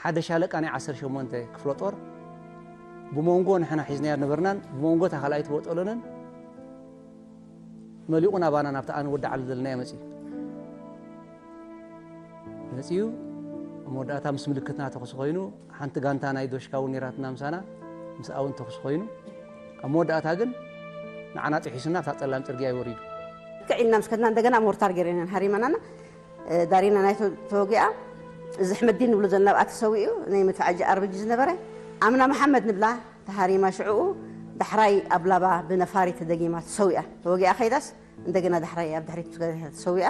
ሓደ ሻለቃ ናይ ዓሰርተ ሸሞንተ ክፍለ ጦር ብመንጎ ንሕና ሒዝናዮ ነበርናን ብመንጎ እታ ካልኣይቲ ቦጦሎንን መሊቑ ናባና ናብቲ ኣነ ወዲ ዓሊ ዘለናዮ መጺኡ። መጺኡ ኣብ መወዳእታ ምስ ምልክትና ተኹሲ ኮይኑ፣ ሓንቲ ጋንታ ናይ ዶሽካ እውን ነይራትና ምሳና፣ ምስኣ እውን ተኹሲ ኮይኑ፣ ኣብ መወዳእታ ግን ንዓና ጥሒሱና ኣብታ ጸላም ጽርግያ እዩ ወሪዱ። ክዕ ኢልና ምስ ከድና እንደገና ሞርታር ገይረን እየን ሃሪመናና። እ፣ ዳሪና ናይ ተ-፣ ተወጊኣ። እዚ ኣሕመዲን ንብሎ ዘለና ኣብኣ ተሰዊኡ፣ ናይ መድፍዓጂ ኣርበጂ ዝነበረ። ኣምና መሓመድ ንብላ ተሃሪማ ሽዕኡ፣ ዳሕራይ ኣብ ላባ ብነፋሪት ተደጊማ ተሰዊኣ። ተወጊኣ ከይዳስ እንደገና ዳሕራይ ኣብ ድሕሪት ተሰዊኣ።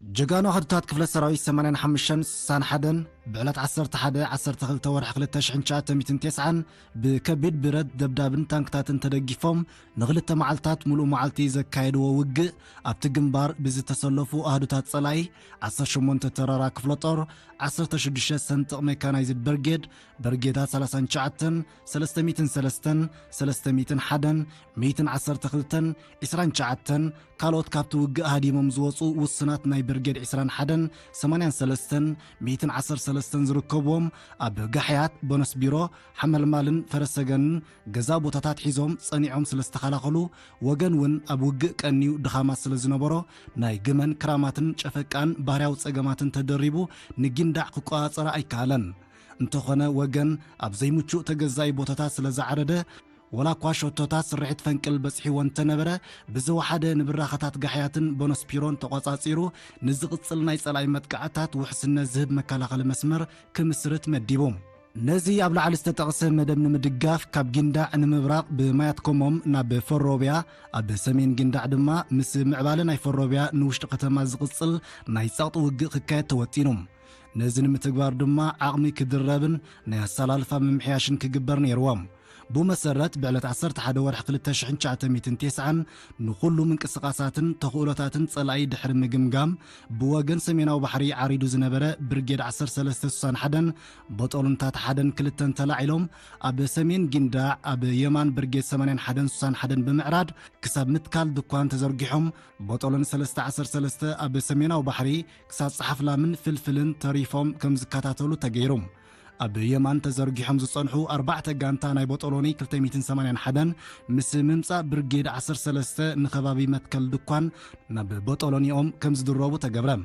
ጀጋኑ ኣሃዱታት ክፍለ ሰራዊት ሰማንያን ሓሙሽተን ስሳን ሓደን ብዕለት ዓሰርተ ሓደ ዓሰርተ ክልተ ወርሒ ክልተ ሽሕን ትሽዓተ ሚእትን ተስዓን ብከቢድ ብረት ደብዳብን ታንክታትን ተደጊፎም ንክልተ መዓልታት ሙሉእ መዓልቲ ዘካየድዎ ውግእ ኣብቲ ግንባር ብዝተሰለፉ ኣሃዱታት ጸላኢ ዓሰርተ ሸሞንተ ተራራ ክፍለ ጦር፣ ዓሰርተ ሽዱሽተ ሰንጥቕ ሜካናይዝድ ብርጌድ፣ ብርጌዳት ሰላሳን ትሽዓተን፣ ሰለስተ ሚእትን ሰለስተን፣ ሰለስተ ሚእትን ሓደን፣ ሚእትን ዓሰርተ ክልተን፣ ዒስራን ትሽዓተን፣ ካልኦት ካብቲ ውግእ ሃዲሞም ዝወጹ ውሱናት ናይ ብርጌድ ዒስራን ሓደን፣ ሰማንያን ሰለስተን፣ ሚእትን ዓሰርተ ሰለስተን ዝርከብዎም ኣብ ጋሕያት፣ ቦነስ ቢሮ፣ ሓመልማልን ፈረሰገንን ገዛ ቦታታት ሒዞም ጸኒዖም ስለ ዝተኸላኸሉ፣ ወገን እውን ኣብ ውግእ ቀንዩ ድኻማት ስለ ዝነበሮ፣ ናይ ግመን ክራማትን ጨፈቃን ባህርያዊ ጸገማትን ተደሪቡ ንጊንዳዕ ክቆጻጸራ ኣይከኣለን። እንተኾነ ወገን ኣብ ዘይምቹእ ተገዛኢ ቦታታት ስለ ዝዓረደ፣ ወላ እኳ ሸቶታት ስርሒት ፈንቅል በጺሕዎ እንተነበረ፣ ብዝወሓደ ንብራኸታት ጋሕያትን ቦነስፒሮን ተቖጻጺሩ፣ ንዝቕጽል ናይ ጸላኢ መጥቃዕታት ውሕስነት ዝህብ መከላኸሊ መስመር ክምስርት መዲቡ። ነዚ ኣብ ላዕሊ ዝተጠቕሰ መደብ ንምድጋፍ፣ ካብ ጊንዳዕ ንምብራቕ ብማያት ኮሞም ናብ ፈሮብያ፣ ኣብ ሰሜን ጊንዳዕ ድማ ምስ ምዕባለ ናይ ፈሮብያ ንውሽጢ ከተማ ዝቕጽል ናይ ጸቕጢ ውግእ ክካየድ ተወጢኑ። ነዚ ንምትግባር ድማ ዓቕሚ ክድረብን ናይ ኣሰላልፋ ምምሕያሽን ክግበር ነይርዎ። ብመሰረት ብዕለት ዓሰርተ ሓደ ወርሒ ክልተ ሽሕን ትሽዓተ ሚእትን ተስዓን ንኹሉ ምንቅስቓሳትን ተኽእሎታትን ጸላኢ ድሕሪ ምግምጋም፣ ብወገን ሰሜናዊ ባሕሪ ዓሪዱ ዝነበረ ብርጌድ ዓሰርተ ሰለስተ ስሳን ሓደን ቦጦሎንታት ሓደን ክልተን ተላዒሎም፣ ኣብ ሰሜን ጊንዳዕ ኣብ የማን ብርጌድ ሰማንያን ሓደን ስሳን ሓደን ብምዕራድ ክሳብ ምትካል ድኳን ተዘርጊሖም፣ ቦጦሎን ሰለስተ ዓሰርተ ሰለስተ ኣብ ሰሜናዊ ባሕሪ ክሳብ ጸሓፍላምን ፍልፍልን ተሪፎም ከም ዝከታተሉ ተገይሩ። ኣብ የማን ተዘርጊሖም ዝጸንሑ ኣርባዕተ ጋንታ ናይ ቦጦሎኒ ክልተ ሚእትን ሰማንያን ሓደን ምስ ምምጻእ ብርጌድ ዓሰርተ ሰለስተ ንከባቢ መትከል ድኳን ናብ ቦጦሎኒኦም ከም ዝድረቡ ተገብረ።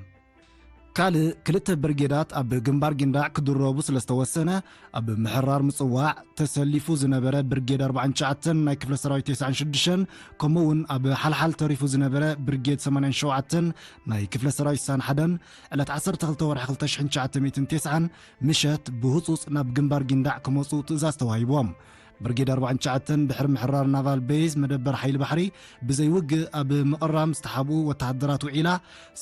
ካልእ ክልተ ብርጌዳት ኣብ ግንባር ጊንዳዕ ክድረቡ ስለ ዝተወሰነ፣ ኣብ ምሕራር ምጽዋዕ ተሰሊፉ ዝነበረ ብርጌድ ኣርባዓን ትሽዓተን ናይ ክፍለ ሰራዊት ተስዓን ሽዱሽተን፣ ከምኡ እውን ኣብ ሓልሓል ተሪፉ ዝነበረ ብርጌድ ሰማንያን ሸውዓተን ናይ ክፍለ ሰራዊት ስሳን ሓደን፣ ዕለት ዓሰርተ ክልተ ወርሒ ክልተ ሽሕን ትሽዓተ ሚእትን ተስዓን ምሸት ብህጹጽ ናብ ግንባር ጊንዳዕ ክመጹ ትእዛዝ ተዋሂብዎም። ብርጌድ ኣርባዓን ትሽዓተን ድሕሪ ምሕራር ናቫል ቤዝ መደበር ሓይሊ ባሕሪ ብዘይ ውግእ ኣብ ምቕራም ዝተሓብኡ ወተሃደራት ውዒላ፣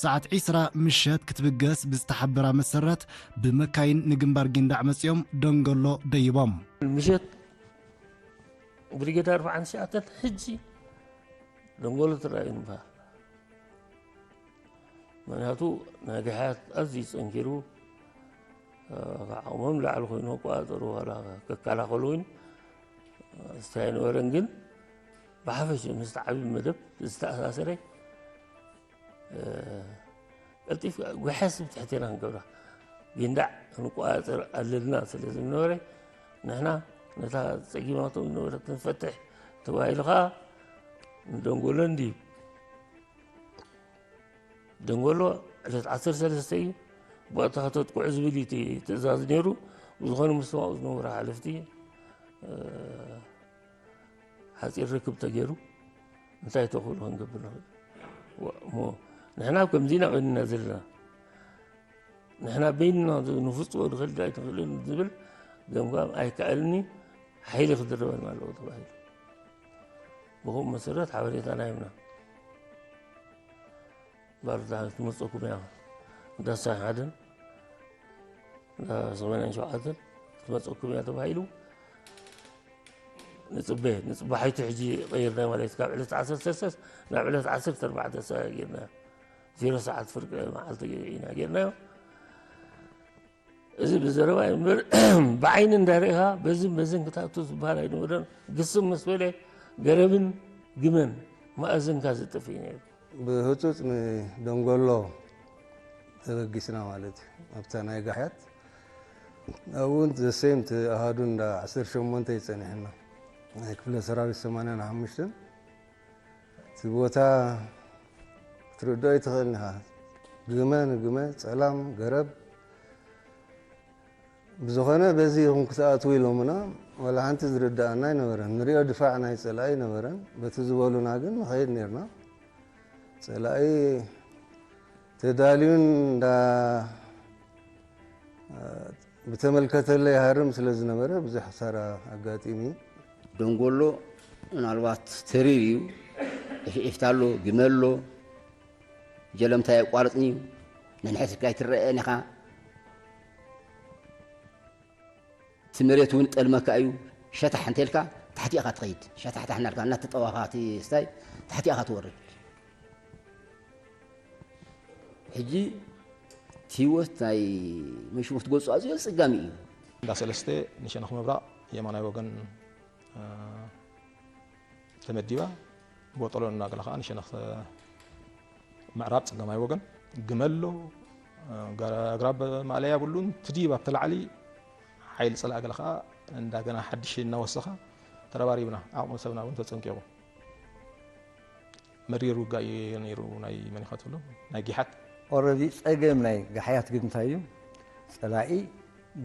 ሰዓት ዒስራ ምሸት ክትብገስ ብዝተሓበራ መሰረት ብመካይን ንግንባር ጊንዳዕ መጺኦም ደንገሎ ደይቦም። ምሸት ብሪጌድ ኣርባዓን ትሽዓተን ሕጂ ደንጎሎ ትረኣዩ ንበሃል። ምኽንያቱ ናይ ግሓት ኣዝዩ ጸንኪሩ፣ እ፣ ካብ ዓቕሞም ላዕሊ ኮይኑ ክቆጻጸሩ ዋላ ክከላኸሉ እውን፣ እ፣ ዝታይ ኣይነበረን። ግን ብሓፈሽኡ ምስቲ ዓብዪ መደብ ዝተኣሳሰረ፣ እ፣ ቀልጢፍ ጉሓስ ብትሕቴና ክንገብራ ጊንዳዕ ክንቆጻጸር ኣለና ስለ ዝነበረ፣ ንሕና ነታ ጸጊማቶም ዝነበረት ክንፈትሕ ተባሂሉ ኸኣ ንደንጎሎ እንድዩ። ደንጎሎ ዕለት ዓሰርተ ሰለስተ እዩ። ብቐጥታ ከተጥቅዑ ዝብል እዩ እቲ ትእዛዝ ነይሩ። ብዝኾነ፣ ምስቶም ኣብኡ ዝነበሩ ሓለፍቲ፣ እ፣ ሓጺር ርክብ ተገይሩ፣ እንታይ ተኽእሎ ክንገብር ንኽእል? ወ-፣ እሞ ንሕና ኣብ ከምዚ ኢና ኮይንና ዘለና። ንሕና በይንና ንፍጽሞ ንኽእል ኣይንኽእልን ዝብል ገምጋም ኣይከኣልን እዩ። ሓይሊ ክድረበና ኣለዎ ተባሂሉ። ብኸምኡ መሰረት ሓበሬታና ሂብና። ባርታ ክትመጸኩም እያ። እንዳ ሓደን፣ እንዳ ሰማንያን ሸውዓተን ክትመጸኩም እያ ተባሂሉ። ንጽበ፣ ንጽባሒቱ ሕጂ ቀይርና ማለት እዩ። ካብ ዕለት ዓሰርተ ሰለስተ ናብ ዕለት ዓሰርተ ኣርባዕተ ሰ-፣ ጌርና። ዜሮ ሰዓት ፍርቂ መዓልቲ ኢና ጌርናዮ። እዚ ብዘረባ እዩ እምበር፣ ብዓይኒ እንዳርኢኻ በዝን በዝን ክትኣቱ ዝበሃል ኣይነበረን። ግስም ምስ በለ ገረብን ግመን መኣዝንካ ዝጥፍእ እዩ ነይሩ። ብህጹጽ ንደንጎሎ ተበጊስና ማለት እዩ። ኣብታ ናይ ጋሕያት ኣብኡ እውን ዘሴምት ኣሃዱ እንዳ ዓሰርተ ሸሞንተ ይጸኒሕና ናይ ክፍለ ሰራዊት ሰማንያን ሓሙሽተን እቲ ቦታ ክትርድኦ ይትኽእል ኢኻ። ግመ ንግመ ጸላም ገረብ ብዝኾነ በዚ ኢኹም ክትኣትዉ ኢሎምና። ዋላ ሓንቲ ዝርድኣና ኣይነበረን። ንሪኦ ድፋዕ ናይ ጸላኢ ኣይነበረን። በቲ ዝበሉና ግን ንኸይድ ነርና። ጸላኢ ተዳልዩን እንዳ ብተመልከተለይ ሃርም ስለ ዝነበረ ብዙሕ ክሳራ ኣጋጢሙ እዩ። ደንጎሎ ምናልባት ተሪር እዩ። ዕፍዒፍታ ኣሎ፣ ግመ ኣሎ፣ ጀለምታ የቋርፅን እዩ። ነንሕስካ ኣይትረአን ኢኻ። እቲ መሬት እውን ጠልመካ እዩ። ሸታሕ እንተልካ ታሕቲ ኢኻ ትኸይድ። ሸታሕ ታሕናልካ እናተጠዋኻ እቲ ስታይ ታሕቲ ኢኻ ትወርድ። ሕጂ እቲ ህይወት ናይ መሽሙ ክትገልጾ ኣዝዩ ኣጸጋሚ እዩ። እንዳ ሰለስተ ንሸነኽ ምብራቕ የማናይ ወገን፣ እ፣ ተመዲባ። ቦጠሎ እናገለ ኸዓ ንሸነኽ ምዕራብ ጸጋማይ ወገን ግመሎ፣ እ፣ ገ-፣ ኣግራብ ማእለያ የብሉን። ትድይብ ኣብቲ ላዕሊ ሓይሊ ጸላኢ ገለ ኸዓ እንዳገና ሓድሽ እናወሰኸ ተረባሪብና። ዓቕሚ ሰብና እውን ተጸንቂቑ። መሪር ውጋእ እዩ ነይሩ። ናይ መን ኢኻ ትብሎ? ናይ ጊሓት። ኦረዲ ጸገም ናይ ጋሕያት ግን እንታይ እዩ? ጸላኢ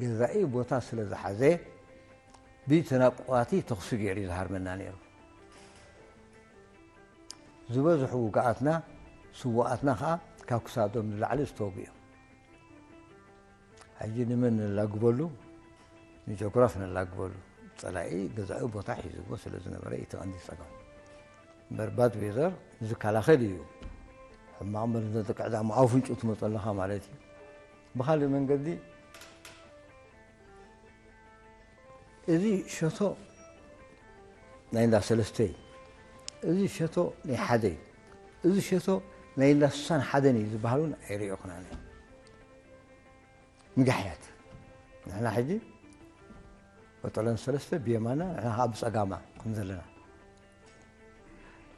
ገዛኢ ቦታ ስለ ዝሓዘ ብተናቋቲ ተኽሲ ገይሩ እዩ ዝሃርመና ነይሩ። ዝበዝሑ ውግኣትና፣ ስውኣትና ኸዓ ካብ ክሳዶም ንላዕሊ ዝተወግኡ እዮም። ሕጂ ንመን ነላግበሉ? ንጀጉራፍ ነላግበሉ። ጸላኢ ገዛኢ ቦታ ሒዝዎ ስለ ዝነበረ እቲ ቀንዲ ጸገም። እምበር ባድ ዌዘር ዝከላኸል እዩ። ሕማቕ እምበር እንተጥቅዕ ደኣ ኣፍንጭኡ ትመጾ ኣለኻ ማለት እዩ። ብኻልእ መንገዲ እዚ ሸቶ ናይ እንዳ ሰለስተ እዩ። እዚ ሸቶ ናይ ሓደ እዩ። እዚ ሸቶ ናይ እንዳ ስሳን ሓደን እዩ ዝበሃሉን ኣይርእየኩናን እየ። ንጋሕያት ንሕና ሕጂ በጠለን ሰለስተ ብየማና ንሕና ከዓ ብጸጋማ ከም ዘለና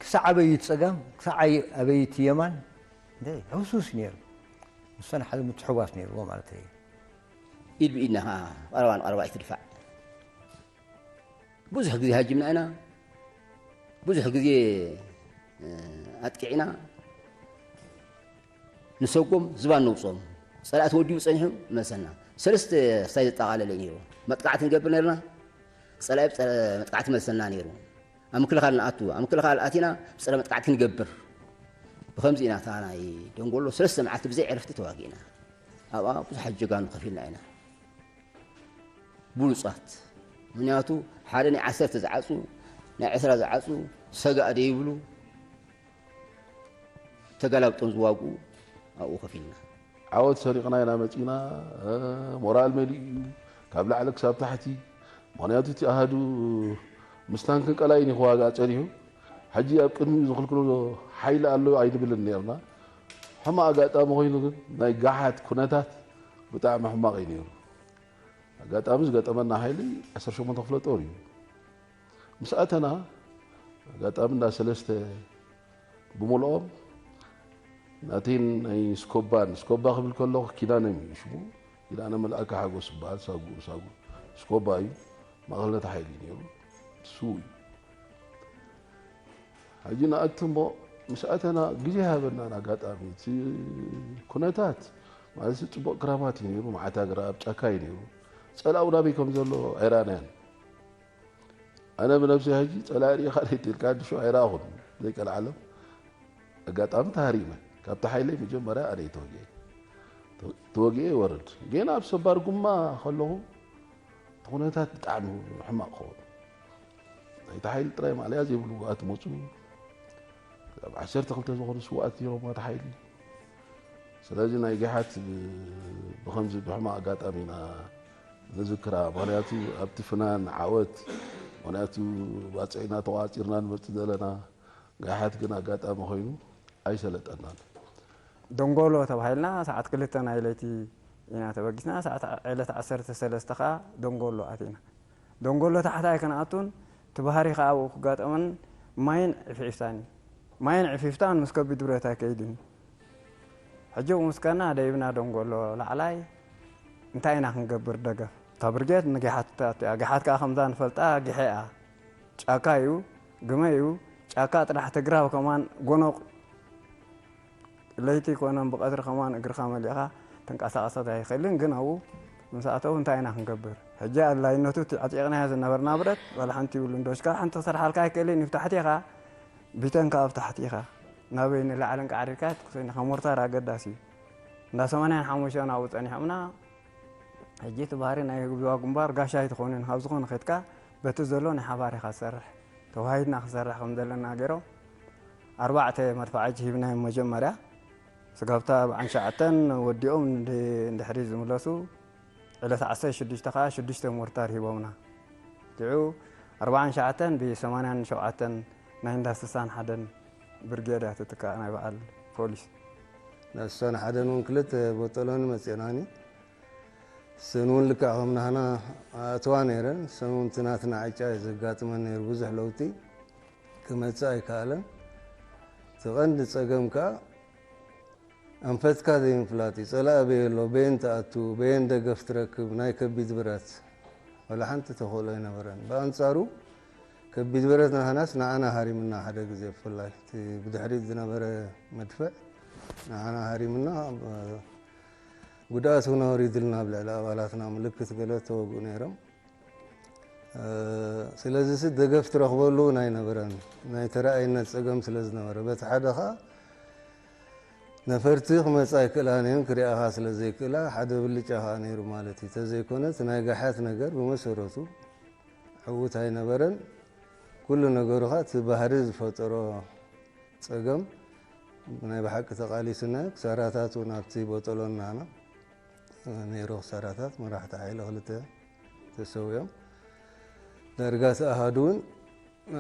ክሳዕ ኣበይ እቲ ጸጋም ክሳዕ ኣይ-፣ ኣበይ እቲ የማን እንደ ሕሱስ ነይሩ። ምሳና ሓደ ምትሕዋስ ነይርዎ ማለት እዩ። ኢድ ብኢድና ከዓ ቀረባ ንቀረባ ኣይትድፋዕ። ብዙሕ ግዜ ሃጅምና ኢና፣ ብዙሕ ግዜ፣ እ፣ ኣጥቂዕና። ንሰጎም ዝባን ነውፅኦም። ፀላኢ ተወዲቡ ፀኒሑ መሰና። ሰለስተ ስታይ ዘጠቓለለ እዩ ነይሩ። መጥቃዕቲ ንገብር ነርና፣ ፀላኢ ብፀረ መጥቃዕቲ መሰና ነይሩ። ኣብ ምክልኻል ንኣቱ፣ ኣብ ምክልኻል ኣቲና ብፀረ መጥቃዕቲ ክንገብር። ብኸምዚ ኢና እታ ናይ ደንጎሎ ሰለስተ መዓልቲ ብዘይ ዕረፍቲ ተዋጊእና። ኣብኣ ብዙሓት ጀጋኑ ከፊልና ኢና። ብሉጻት። ምኽንያቱ ሓደ ናይ ዓሰርተ ዝዓጹ፣ ናይ ዕስራ ዝዓጹ ሰጋእ ደይብሉ ተገላብጦም ዝዋግኡ ኣብኡ ከፊልና። ዓወት ሰሪቕና ኢና መጺና፣ እ፣ ሞራል መሊኡ እዩ፣ ካብ ላዕሊ ክሳብ ታሕቲ። ምኽንያቱ እቲ ኣሃዱ ምስ ታንክን ቀላይን እዩ ክዋጋእ ጸኒሑ። ሕጂ ኣብ ቅድሚኡ ዝኽልክሎ ሓይሊ ኣሎ ኣይንብልን ነርና። ሕማቕ ኣጋጣሚ ኮይኑ ግን ናይ ጋሓት ኩነታት ብጣዕሚ ሕማቕ እዩ ነይሩ። ኣጋጣሚ ዝገጠመና ሓይሊ ዓሰርተ ሸሞንተ ክፍለ ጦር እዩ። ምስ ኣተና ኣጋጣሚ እንዳ ሰለስተ ብምልኦም ናተይን ናይ ስኮባን፣ ስኮባ ክብል ከለኹ ኪዳነ እዩ ሽሙ። ኪዳነ መልኣከ ሓጎስ ይበሃል። ሳጉ፣ ሳጉ ስኮባ እዩ። ማእኸልነት ሓይሊ እዩ ነይሩ። እሱ እዩ። ሕጂ ንኣቱ እሞ ምስ ኣተና ግዜ ሃበናን ኣጋጣሚ እቲ ኩነታት ማለት ጽቡቕ ክራማት እዩ ነይሩ። መዓት ኣግራብ ጫካ እዩ ነይሩ። ጸላኡ ናበይ ከም ዘሎ ኣይረኣናያን። ኣነ ብነብሰይ ሕጂ ጸላኢ ርኢኻ ደይትልካ ድሹ ኣይረኣኹን ዘይቀልዓለም። ኣጋጣሚ ተሃሪመ። ካብቲ ሓይለይ መጀመርያ ኣነ ተወጊኤ። ተወጊኤ ይወርድ። ጌና ኣብ ሰባር ጉማ ከለኹ እቲ ኩነታት ብጣዕሚ ሕማቕ ክኸውን። ናይቲ ሓይሊ ጥራይ ማዕለያ ዘይብሉ ውግኣት መፁ። ኣብ ዓሰርተ ክልተ ዝኾኑ ስውኣት ነይሮም እቲ ሓይሊ። ስለዚ ናይ ጋሓት ብ-፣ ብኸምዚ ብሕማቕ ኣጋጣሚ ኢና ንዝክራ። ምኽንያቱ ኣብቲ ፍናን ዓወት፣ ምኽንያቱ ባፅዕና ተቋፂርና ንመፅእ ዘለና፣ ጋሓት ግን ኣጋጣሚ ኮይኑ ኣይሰለጠናን። ደንጎሎ ተባሂልና ሰዓት ክልተ ናይ ለይቲ ኢና ተበጊስና። ሰዓት ዓ-፣ ዕለት ዓሰርተ ሰለስተ ከኣ ደንጎሎ ኣቲና። ደንጎሎ ታሕታይ ክንኣቱን እቲ ባህሪ ከኣ ኣብኡ ክጋጠመን ማይን ዕፍዒፍታን እዩ። ማይን ዕፊፍታን ምስ ከቢድ ብረት ኣይከይድን እዩ። ሕጂ እውን ምስከና ደይብና ደንጎሎ ላዕላይ እንታይ ኢና ክንገብር ደገፍ? እታ ብርጌድ ንጊሓት ትኣቱ እያ። ጊሓት ከኣ ከምዛ ንፈልጣ ጊሐ እያ። ጫካ እዩ፣ ግመ እዩ፣ ጫካ ጥራሕ ትግራብ ከማን ጎኖቕ ለይቲ ኮነ ብቐትሪ ከማን እግርኻ መሊእኻ ትንቀሳቐሰት ኣይኽእልን። ግን ኣብኡ ምስ ኣተው እንታይ ኢና ክንገብር? ሕጂ ኣድላይነቱ እቲ ዓጢቕናዮ ዝነበርና ብረት ዋላ ሓንቲ ይብሉን። ዶ ሽካል ሓንቲ ክሰርሓልካ ኣይክእልን እዩ። ታሕቲ ኢኻ፣ ቢተንካ ኣብ ታሕቲ ኢኻ። ናበይ ንላዕልን ቃዕሪርካ ትኩሰኒ ካብ ሞርታር ኣገዳሲ እዩ። እንዳ ሰማንያን ሓሙሽተን ኣብኡ ጸኒሖምና። ሕጂ እቲ ባህሪ ናይ ህዝባዊ ግንባር ጋሻ ኣይትኾንን። ካብ ዝኾነ ኸድካ በቲ ዘሎ ናይ ሓባር ኢኻ ትሰርሕ። ተዋሂድና ክሰርሕ ከም ዘለና ገይሮም ኣርባዕተ መድፋዕጂ ሂብናዮም መጀመርያ። ስጋብታ ኣርብዓን ሸዓተን ወዲኦም እንድ-፣ እንድሕሪ ዝምለሱ ዕለት ዓሰርተ ሽዱሽተ ኸዓ ሽዱሽተ ሞርታር ሂቦምና። ሽዑ ኣርብዓን ሸዓተን ብሰማንያን ሸውዓተን ናይ እንዳ ስሳን ሓደን ብርጌድ እያ ትትካእ ናይ በዓል ፖሊስ። እንዳ ስሳን ሓደን እውን ክልተ ቦጠሎኒ መፅኦናኒ። እሰን እውን ልክዕ ከም ናህና ኣእትዋ ነይረን። እሰን እውን እቲ ናትና ዕጫ እዩ ዘጋጥመን ነይሩ፣ ብዙሕ ለውጢ ክመፅእ ኣይከኣለን። እቲ ቀንዲ ፀገም ከዓ ኣንፈትካ ዘይምፍላጥ እዩ። ፀላኢ ኣበይ ኣሎ፣ በየን ትኣቱ፣ በየን ደገፍ ትረክብ፣ ናይ ከቢድ ብረት ዋላ ሓንቲ ተኽእሎ ኣይነበረን። ብኣንፃሩ ከቢድ ብረት ናህናስ ንዓና ሃሪምና፣ ሓደ ግዜ ብፍላይ እቲ ብድሕሪት ዝነበረ መድፍዕ ንዓና ሃሪምና፣ ጉድኣት እውን ኣውሪድልና ኣብ ልዕሊ ኣባላትና ምልክት ገለ ተወግኡ ነይሮም። እ፣ ስለዚ ሲ ደገፍ ትረኽበሉ እውን ኣይነበረን፣ ናይ ተረኣይነት ፀገም ስለ ዝነበረ። በቲ ሓደ ኸዓ ነፈርቲ ክመፃ ኣይክእላን እየን፣ ክሪኣኻ ስለ ዘይክእላ ሓደ ብልጫ ኸዓ ነይሩ ማለት እዩ። ተዘይኮነ እቲ ናይ ጋሓት ነገር ብመሰረቱ ዕዉት ኣይነበረን። ኩሉ ነገሩ ኸዓ እቲ ባህሪ ዝፈጠሮ ፀገም ናይ ብሓቂ ተቓሊስናዮ። ክሳራታት እውን ኣብቲ ቦጠሎን ናህና ነይሮ ክሳራታት፣ መራሕቲ ሓይሊ ክልተ ተሰዊኦም። ዳርጋ እቲ ኣሃዱ እውን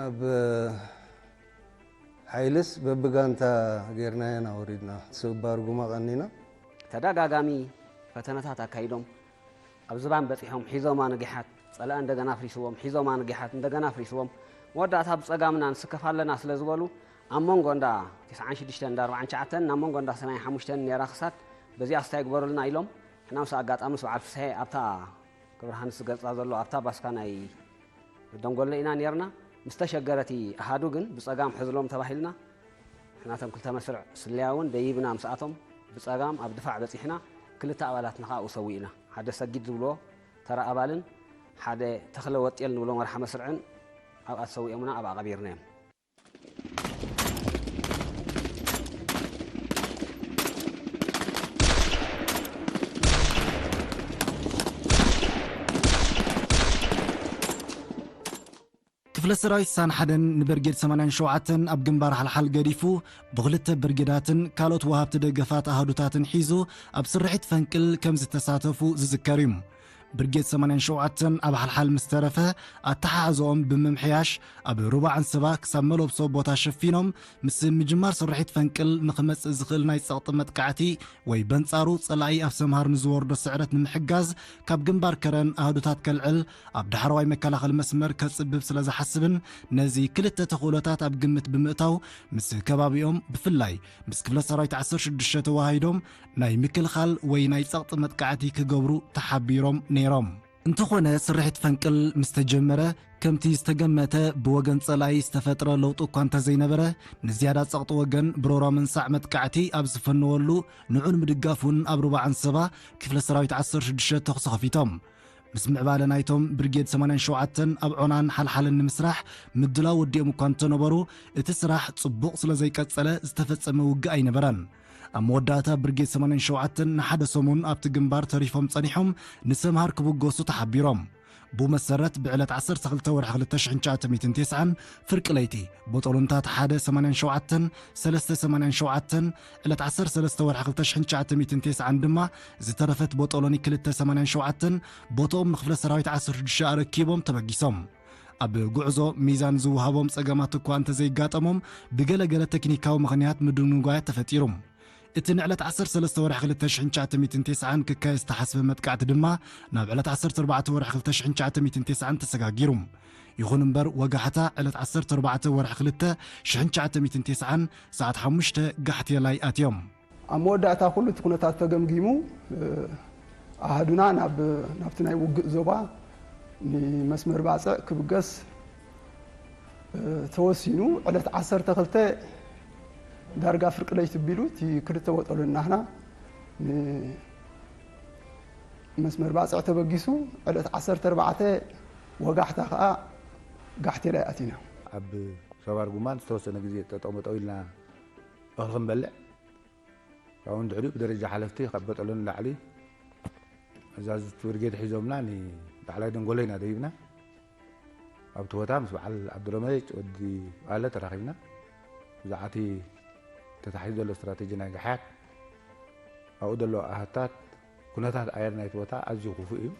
ኣብ ሓይልስ በብጋንታ ጌርናዮ ኢና ወሪድና። ስባር ጉማ ቀኒና። ተደጋጋሚ ፈተነታት ኣካይዶም ኣብ ዝባን በፂሖም፣ ሒዞማ ንጊሓት፣ ፀላኢ እንደገና ኣፍሪስዎም፣ ሒዞማ ንጊሓት፣ እንደገና ኣፍሪስዎም። መወዳእታ ብፀጋምና ንስከፍ ኣለና ስለ ዝበሉ፣ ኣብ መንጎ እንዳ ተስዓን ሽዱሽተን እንዳ ኣርባዓን ትሽዓተን፣ ናብ መንጎ እንዳ ሰማንያን ሓሙሽተን ነይራ ክሳድ በዚኣ ስታይ ግበሩልና ኢሎም። ንሕና ምስ ኣጋጣሚ ምስ በዓል ፍስሐ ኣብታ ክብርሃን ዝገልጻ ዘሎ ኣብታ ባስካ ናይ ደንጎሎ ኢና ነይርና። ምስ ተሸገረ እቲ ኣሃዱ ግን ብጸጋም ሕዝሎም ተባሂልና፣ ንሕና እቶም ክልተ መስርዕ ስለያ እውን ደይብና ምስኣቶም ብጸጋም ኣብ ድፋዕ በጺሕና፣ ክልተ ኣባላትና ከኣ ኣብኡ ሰዊእና። ሓደ ሰጊድ ዝብልዎ ተራ ኣባልን ሓደ ተኽለ ወጤል ንብሎ መርሓ መስርዕን ኣብኣ ተሰዊኦምና፣ ኣብኣ ቀቢርናዮም። ክፍለ ሰራዊት ሳን ሓደን ንብርጌድ ሰማንያን ሸውዓተን ኣብ ግንባር ሓልሓል ገዲፉ፣ ብኽልተ ብርጌዳትን ካልኦት ወሃብቲ ደገፋት ኣሃዱታትን ሒዙ ኣብ ስርሒት ፈንቅል ከም ዝተሳተፉ ዝዝከር እዩ። ብርጌድ ሰማንያን ሸውዓተን ኣብ ሓልሓል ምስ ተረፈ፣ ኣተሓሕዝኦም ብምምሕያሽ፣ ኣብ ሩባ ዓንሰባ ክሳብ መለብሶ ቦታ ሸፊኖም፣ ምስ ምጅማር ስርሒት ፈንቅል ንኽመጽእ ዝኽእል ናይ ጸቕጢ መጥቃዕቲ ወይ በንጻሩ ጸላኢ ኣብ ሰምሃር ንዝወርዶ ስዕረት ንምሕጋዝ ካብ ግንባር ከረን ኣህዱታት ከልዕል ኣብ ዳሕረዋይ መከላኸሊ መስመር ከጽብብ ስለ ዝሓስብን ነዚ ክልተ ተኽእሎታት ኣብ ግምት ብምእታው ምስ ከባቢኦም ብፍላይ ምስ ክፍለ ሰራዊት ዓሰርተ ሽዱሽተ ተዋሃሂዶም ናይ ምክልኻል ወይ ናይ ጸቕጢ መጥቃዕቲ ክገብሩ ተሓቢሮም ነይሮም። እንተኾነ ስርሒት ፈንቅል ምስ ተጀመረ ከምቲ ዝተገመተ ብወገን ጸላኢ ዝተፈጥረ ለውጢ እኳ እንተዘይነበረ ንዝያዳ ጸቕጢ ወገን ብሮራ ምንሳዕ መጥቃዕቲ ኣብ ዝፈነወሉ ንዑ ንምድጋፍ እውን ኣብ ሩባ ዓንሰባ ክፍለ ሰራዊት ዓሰርተ ሽዱሽተ ተኹሲ ከፊቶም። ምስ ምዕባለ ናይቶም ብርጌድ ሰማንያን ሸውዓተን ኣብ ዖናን ሓልሓልን ንምስራሕ ምድላው ወዲኦም እኳ እንተነበሩ እቲ ስራሕ ጽቡቕ ስለ ዘይቀጸለ ዝተፈጸመ ውግእ ኣይነበረን። ኣብ መወዳእታ ብርጌድ ሰማንያን ሸውዓተን ንሓደ ሰሙን ኣብቲ ግንባር ተሪፎም ጸኒሖም ንሰምሃር ክብገሱ ተሓቢሮም። ብኡ መሰረት ብዕለት ዓሰርተ ክልተ ወርሒ ክልተ ሽሕን ትሽዓተ ሚእትን ተስዓን ፍርቂ ለይቲ ቦጦሎንታት ሓደ ሰማንያን ሸውዓተን ሰለስተ ሰማንያን ሸውዓተን ዕለት ዓሰርተ ሰለስተ ወርሒ ክልተ ሽሕን ትሽዓተ ሚእትን ተስዓን ድማ ዝተረፈት ቦጦሎኒ ክልተ ሰማንያን ሸውዓተን ቦቶኦም ንክፍለ ሰራዊት ዓሰርተ ሽዱሽተ ኣረኪቦም ተበጊሶም። ኣብ ጉዕዞ ሚዛን ዝወሃቦም ጸገማት እኳ እንተዘይጋጠሞም ብገለገለ ተክኒካዊ ምኽንያት ምድንጓያት ተፈጢሩ። እቲ ንዕለት ዓሰርተ ሰለስተ ወርሒ ክልተ ሽሕን ትሽዓተ ሚእትን ተስዓን ክካየድ ዝተሓስበ መጥቃዕቲ ድማ ናብ ዕለት ዓሰርተ ኣርባዕተ ወርሒ ክልተ ሽሕን ትሽዓተ ሚእትን ተስዓን ተሰጋጊሩ። ይኹን እምበር ወጋሕታ ዕለት ዓሰርተ ኣርባዕተ ወርሒ ክልተ ሽሕን ትሽዓተ ሚእትን ተስዓን ሰዓት ሓሙሽተ ጋሕቴላይ ኣትዮም። ኣብ መወዳእታ ኩሉ እቲ ኩነታት ተገምጊሙ ኣሃዱና ናብ ናብቲ ናይ ውግእ ዞባ ንመስመር ባጽዕ ክብገስ ተወሲኑ። ዕለት ዓሰርተ ክልተ ዳርጋ ፍርቂ ለይቲ ቢሉ እቲ ክልተ ወጠሎ እናህና ንመስመር ባጽዕ ተበጊሱ። ዕለት ዓሰርተ ኣርባዕተ ወጋሕታ ከዓ ጋሕቴላይ ኣቲና። ኣብ ሰባር ጉማን ዝተወሰነ ግዜ ጠጠው መጠው ኢልና እኽሊ ክንበልዕ፣ ካብኡ ንድሕሪኡ ብደረጃ ሓለፍቲ ካብ በጠሎ ንላዕሊ ኣዛዝቲ ብርጌድ ሒዞምና ንላዕላይ ደንጎሎ ኢና ደይብና። ኣብቲ ቦታ ምስ በዓል ዓብዱረመጭ ወዲ ባለ ተራኺብና። ብዛዕባ እቲ ተታሒዙ ዘሎ ስትራቴጂ ናይ ጋሕያት፣ ኣብኡ ዘሎ ኣሃታት፣ ኩነታት ኣየር ናይቲ ቦታ ኣዝዩ ክፉእ እዩ።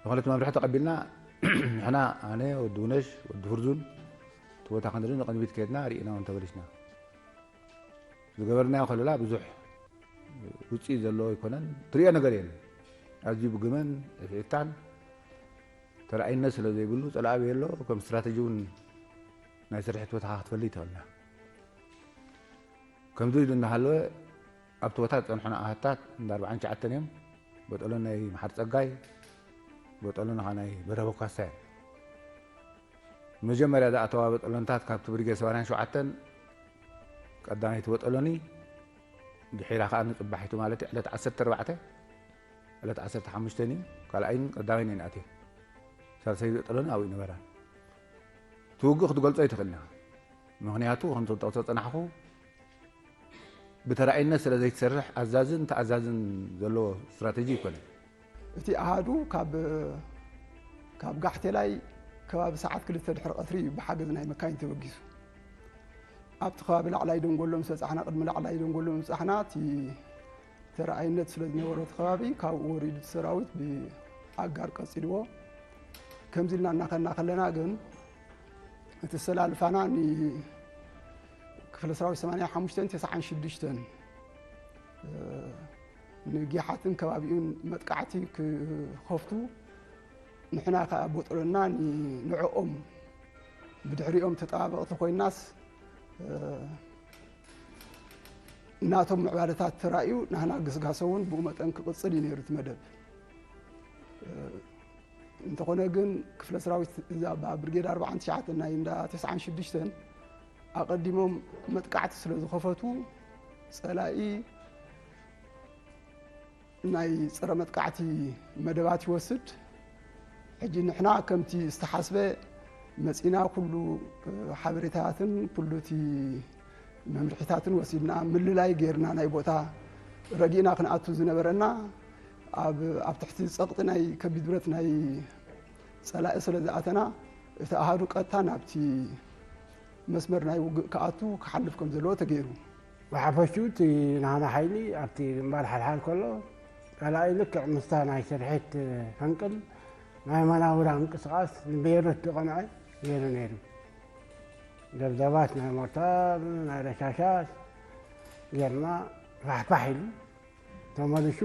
ንኹነቲ መምርሒ ተቐቢልና ንሕና፣ ኣነ፣ ወዲ ውነሽ፣ ወዲ ፍርዙን፣ እቲ ቦታ ክንርኢ ንቕድሚት ከድና ርኢና እውን ተመሊስና። ዝገበርናዮ ከለላ ብዙሕ ውፅኢት ዘለዎ ኣይኮነን። ትሪኦ ነገር የለን። ኣዝዩ ብግመን ዕፍዒታን ተረኣይነት ስለ ዘይብሉ፣ ፀላኢ ኣበይ ኣሎ ከም ስትራተጂ እውን ናይ ስርሒት ቦታኻ ክትፈልይ ትኽእልና። ከምዚ ኢሉ እናሃለወ ኣብቲ ቦታ ዝፀንሑና ኣሃታት እንዳ ኣርባዓን ትሽዓተን እዮም። ቦጠሎ ናይ መሓር ፀጋይ፣ ቦጠሎ ናይ በረበኳሳ እዮም። መጀመርያ ዝኣተዋ በጠሎንታት ካብቲ ብርጌድ ሰማንያን ሸውዓተን ቀዳመይቲ በጠሎኒ፣ ድሒራ ከዓ ንፅባሒቱ ማለት እዩ፣ ዕለት ዓሰርተ ኣርባዕተ፣ ዕለት ዓሰርተ ሓሙሽተ እዩ፣ ካልኣይን ቀዳማይን እየን ኣትየን። ሳልሰይቲ በጠሎኒ ኣብኡ ይነበራን። እቲ ውግእ ክትገልጾ ኣይትኽእልን ኢኻ። ምኽንያቱ ከምቲ ዝጠቕሶ ዝጸናሕኹ ብተራኢነት ስለ ዘይትሰርሕ ኣዛዝን ተኣዛዝን ዘለዎ ስትራተጂ ኣይኮነን። እቲ ኣሃዱ ካብ ካብ ጋሕቴላይ ከባቢ ሰዓት ክልተ ድሕሪ ቀትሪ እዩ ብሓገዝ ናይ መካይን ተበጊሱ። ኣብቲ ከባቢ ላዕላይ ደንጎሎ ምስ በጻሕና፣ ቅድሚ ላዕላይ ደንጎሎ ምስ በጻሕና፣ እቲ ተረኣይነት ስለ ዝነበሮ እቲ ከባቢ ካብኡ ወሪዱ እቲ ሰራዊት ብኣጋር ቀጺልዎ። ከምዚ ኢልና እናኸድና ከለና ግን እቲ ኣሰላልፋና ንክፍለ ሰራዊት ሰማንያን ሓሙሽተን ተስዓን ሽዱሽተን ንጊሓትን ከባቢኡን መጥቃዕቲ ክኸፍቱ፣ ንሕና ከኣ ቦጥሎና ንዕኦም ብድሕሪኦም ተጠባበቕቲ ኮይናስ ናቶም ምዕባለታት ተራእዩ ናህና ግስጋሰ እውን ብኡ መጠን ክቕጽል እዩ ነይሩ እቲ መደብ። እንተኾነ ግን ክፍለ ሰራዊት እዛ ብርጌድ ኣርባዓን ትሽዓተን ናይ እንዳ ተስዓን ሽዱሽተን ኣቐዲሞም መጥቃዕቲ ስለ ዝኸፈቱ ጸላኢ ናይ ጸረ መጥቃዕቲ መደባት ይወስድ። ሕጂ ንሕና ከምቲ ዝተሓስበ መጺና ኩሉ ሓበሬታትን ኩሉ እቲ መምርሒታትን ወሲድና ምልላይ ጌርና ናይ ቦታ ረጊእና ክንኣቱ ዝነበረና ኣብ ኣብ ትሕቲ ጸቕጢ ናይ ከቢድ ብረት ናይ ጸላኢ ስለ ዝኣተና እቲ ኣሃዱ ቀጥታ ናብቲ መስመር ናይ ውግእ ክኣቱ ክሓልፍ ከም ዘለዎ ተገይሩ። ብሓፈሽኡ እቲ ናህና ሓይሊ ኣብቲ ግንባር ሓልሓል ከሎ ጸላኢ ልክዕ ምስታ ናይ ስርሒት ፈንቅል ናይ መናውራ ምንቅስቓስ ንቤሩት ዝቐንዐ ገይሩ ነይሩ። ደብደባት ናይ ሞርታር ናይ ረሻሻት ጌርና ፋሕፋሕ ኢሉ ተመሊሱ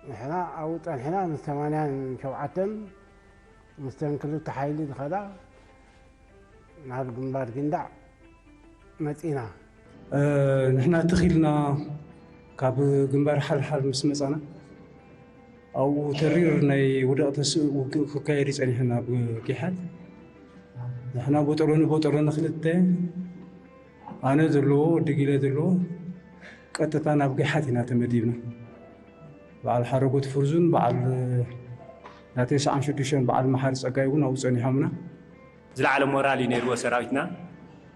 ንሕና ኣብኡ ጸኒሕና ምስ ሰማንያን ሸውዓተን ምስተን ክልተ ሓይሊ ዝኸዳ ናብ ግንባር ጊንዳዕ መጺና። ንሕና ትኽ ኢልና ካብ ግንባር ሓልሓል ምስ መጻና ኣብኡ ተሪር ናይ ውደቕ ተስእ ውግእ ክካየድ እዩ ጸኒሑ ናብ ጊሓት። ንሕና ቦጠሎኒ ቦጠሎኒ ክልተ ኣነ ዘለዎ ወዲ ጊለ ዘለዎ ቀጥታ ናብ ጊሓት ኢና ተመዲብና። በዓል ሓረጎት ፍርዙን በዓል ናተይ ሰዓን ሽዱሽተን በዓል መሓሪ ጸጋይ እውን ኣብኡ ጸኒሖምና። ዝለዓለ ሞራል እዩ ነይርዎ ሰራዊትና።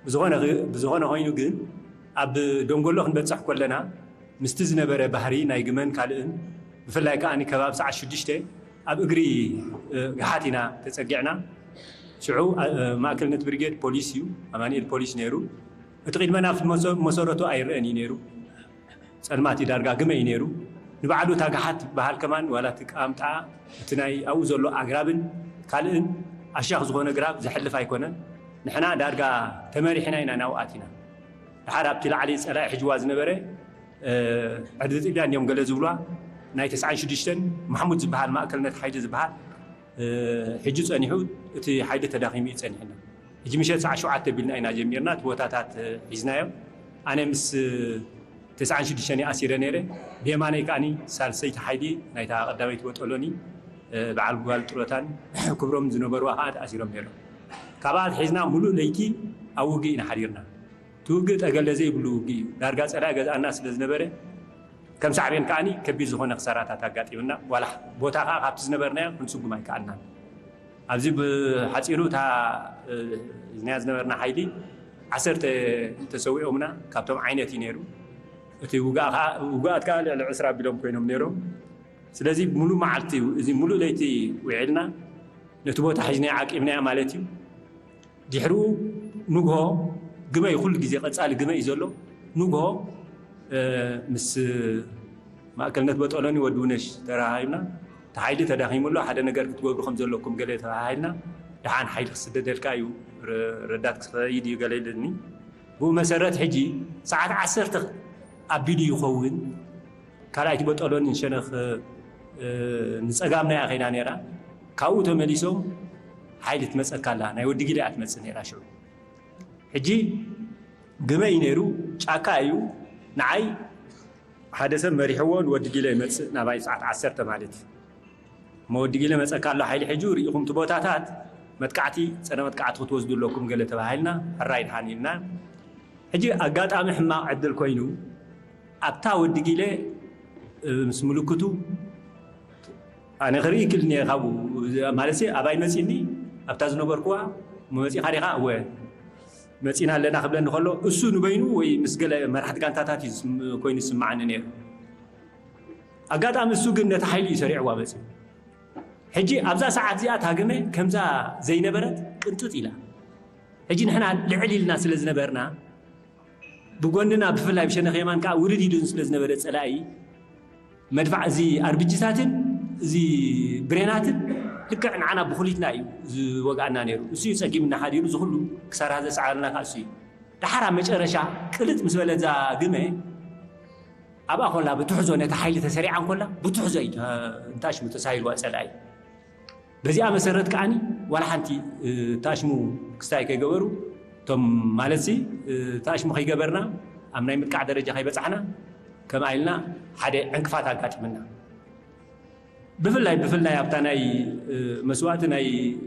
ብዝኾነ ብዝኾነ ኮይኑ ግን ኣብ ደንጎሎ ክንበጽሕ ከለና ምስቲ ዝነበረ ባህሪ ናይ ግመን ካልእን ብፍላይ ከኣ ከባቢ ሰዓት ሽዱሽተ ኣብ እግሪ ግሓት ኢና ተጸጊዕና። ሽዑ ማእከልነት ብርጌድ ፖሊስ እዩ፣ ኣማኑኤል ፖሊስ ነይሩ። እቲ ቅድመና መሰረቱ ኣይረአን እዩ ነይሩ። ጸልማት እዩ ዳርጋ ግመ እዩ ነይሩ። ንባዕሉ እታ ግሓት ትበሃል ከማን ዋላ እቲ ቃምጣ እቲ ናይ ኣብኡ ዘሎ ኣግራብን ካልእን ኣሻኽ ዝኾነ ግራብ ዘሕልፍ ኣይኮነን። ንሕና ዳርጋ ተመሪሕና ኢና ናብኡ ኣቲና። ድሓር ኣብቲ ላዕሊ ጸላኢ ሕጅዋ ዝነበረ ዕርዲ ጽድያ እንዲዮም ገለ ዝብሏ ናይ ተስዓን ሽዱሽተን ማሕሙድ ዝበሃል ማእከልነት ሓይሊ ዝበሃል ሕጂ ጸኒሑ እቲ ሓይሊ ተዳኺሙ እዩ ጸኒሕና። ሕጂ ምሸት ሰዓት ሸውዓተ ቢልና ኢና ጀሚርና እቲ ቦታታት ሒዝናዮ። ኣነ ምስ ተስዓን ሽዱሽተን ይኣሲረ ነይረ። ብየማነይ ከዓኒ ሳልሰይቲ ሓይሊ ናይታ ቀዳመይቲ ቦጦሎኒ በዓል ጓል ጥሮታን ክብሮም ዝነበርዋ ከዓ ተኣሲሮም ነይሮም። ካብኣ ኣትሒዝና ሙሉእ ለይቲ ኣብ ውግእ ኢና ሓዲርና። እቲ ውግእ ጠገለ ዘይብሉ ውግእ እዩ። ዳርጋ ፀላኢ ገዝኣና ስለ ዝነበረ ከም ሳዕቤን ከዓኒ ከቢድ ዝኾነ ክሳራታት ኣጋጢምና። ዋላ ቦታ ከዓ ካብቲ ዝነበርናዮ ክንስጉም ኣይከኣልናን። ኣብዚ ብሓፂሩ እታ ዝናያ ዝነበርና ሓይሊ ዓሰርተ ተሰዊኦምና ካብቶም ዓይነት እዩ ነይሩ። እቲ ውጋእ ከዓ ውጋኣት ከዓ ልዕሊ ዕስራ ኣቢሎም ኮይኖም ነይሮም። ስለዚ ሙሉእ መዓልቲ እዚ ሙሉእ ለይቲ ውዒልና ነቲ ቦታ ሒዝናዮ ዓቂብናዮ ማለት እዩ። ድሕሪኡ ንግሆ ግመ እዩ፣ ኩሉ ግዜ ቀፃሊ ግመ እዩ ዘሎ። ንግሆ ምስ ማእከልነት በጦሎኒ ወዲ ውነሽ ተራሃሂብና፣ እቲ ሓይሊ ተዳኺሙ ኣሎ፣ ሓደ ነገር ክትገብሩ ከም ዘለኩም ገለ ተባሃሂልና፣ ደሓን ሓይሊ ክስደደልካ እዩ፣ ረዳት ክኸይድ እዩ ገለ ኢልኒ። ብኡ መሰረት ሕጂ ሰዓት ዓሰርተ ኣቢሉ ይኸውን። ካልኣይቲ በጦሎኒ ሸነኽ ንፀጋምና እያ ከይዳ ነይራ። ካብኡ ተመሊሶም ሓይሊ ትመፀካ ኣላ፣ ናይ ወዲ ጊለ እያ ትመፅእ ነይራ ሽዑ። ሕጂ ግመ እዩ ነይሩ፣ ጫካ እዩ። ንዓይ ሓደ ሰብ መሪሕዎ ንወዲ ጊለ ይመፅእ ናባይ ሰዓት ዓሰርተ ማለት እዩ። እሞ ወዲ ጊለ መፀካ ኣሎ ሓይሊ ሕጂ ርኢኹም እቲ ቦታታት መጥቃዕቲ፣ ፀረ መጥቃዕቲ ክትወስዱ ኣለኩም ገለ ተባሂልና፣ ሕራይ ድሓን ኢልና። ሕጂ ኣጋጣሚ ሕማቕ ዕድል ኮይኑ ኣብታ ወዲ ጊለ ምስ ምልክቱ ኣነ ክርኢ ክእል እየ ካብኡ ማለት ኣባይ መፂኒ ኣብታ ዝነበርኩዋ መፂኻ ዲኻ እወ መፂና ኣለና ክብለኒ ከሎ እሱ ንበይኑ ወይ ምስ ገለ መራሕቲ ጋንታታት እዩ ኮይኑ ዝስማዓኒ ነይሩ። ኣጋጣሚ እሱ ግን ነቲ ሓይሊ እዩ ሰሪዕዋ መፂ ሕጂ ኣብዛ ሰዓት እዚኣ ታግመ ከምዛ ዘይነበረት ቅንጥጥ ኢላ ሕጂ ንሕና ልዕል ኢልና ስለ ዝነበርና ብጎንና ብፍላይ ብሸነኽ የማን ከዓ ውርድ ኢሉ ስለ ዝነበረ ፀላኢ መድፋዕ እዚ ኣርብጅታትን እዚ ብሬናትን ልክዕ ንዓና ብኩሊትና እዩ ዝወግኣና ነይሩ። እሱ እዩ ፀጊምና ሓዲሩ እዚ ኩሉ ክሳራ ዘስዓረና ከዓ እሱ እዩ። ደሓር ኣብ መጨረሻ ቅልጥ ምስ በለ እዛ ግመ ኣብኣ ኮላ ብትሕዞ ነታ ሓይሊ ተሰሪዓ እንኮላ ብትሕዞ እዩ እንታሽሙ ተሳሂልዋ ፀላኢ። በዚኣ መሰረት ከዓኒ ዋላ ሓንቲ ታሽሙ ክስታይ ከይገበሩ እቶም ማለትሲ ታሽሙ ከይገበርና ኣብ ናይ ምጥቃዕ ደረጃ ከይበፃሕና ከምኣ ኢልና ሓደ ዕንቅፋት ኣጋጢምና። ብፍላይ ብፍላይ ኣብታ ናይ መስዋእቲ ናይ